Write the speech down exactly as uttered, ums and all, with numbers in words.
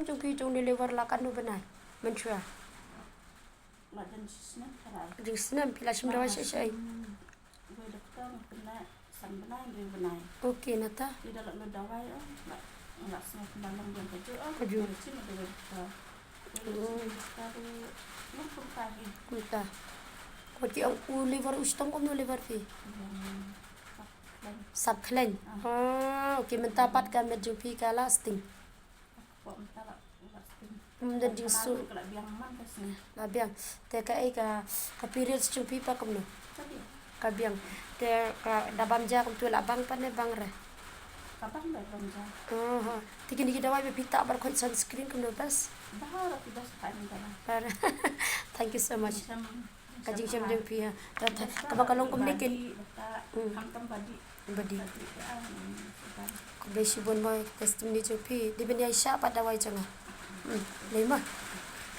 Jong phi jong deliver la katno bnai? Mynshwa. La jan shisnem tharai. Jingsnem phi la shim dawai shisha. Hmm. Dawai doktor nga kena san bnai, dawai bnai. Okay, nata. Ida la lo dawai, oh, la, la sngewthuh ba long biang kajuh, oh. Kajuh. Dawai chin dawai doktor. Dawai chin doktor tu, long kumta hi. Kumta. Kot ki ong u liver u shitom kumno liver phi? Yang sap khlaiñ. Sap khlaiñ. Ah. Ah, okay, mynta pat ka met jong phi ka la sting. Ym don jingsuk. La biang. Te kaei ka, ka periods jong phi pat kumno? Ka biang. Te ka da bam ja kumtu la bang pat ne bang re? Ka bang da bam ja. Aha. Te kine ki dawai ba phi tah baroh khoit sunscreen kumno best? Baroh ki best pat ne dawai. Baroh. Thank you so much. Ka jingshem jong phi ha. Kaba ka long kumne kin. Hmm. Badi. Khublei shibun mo testimony jong phi. Dei ban ïaishah pat dawai jong nga. Hmm. Lei mo.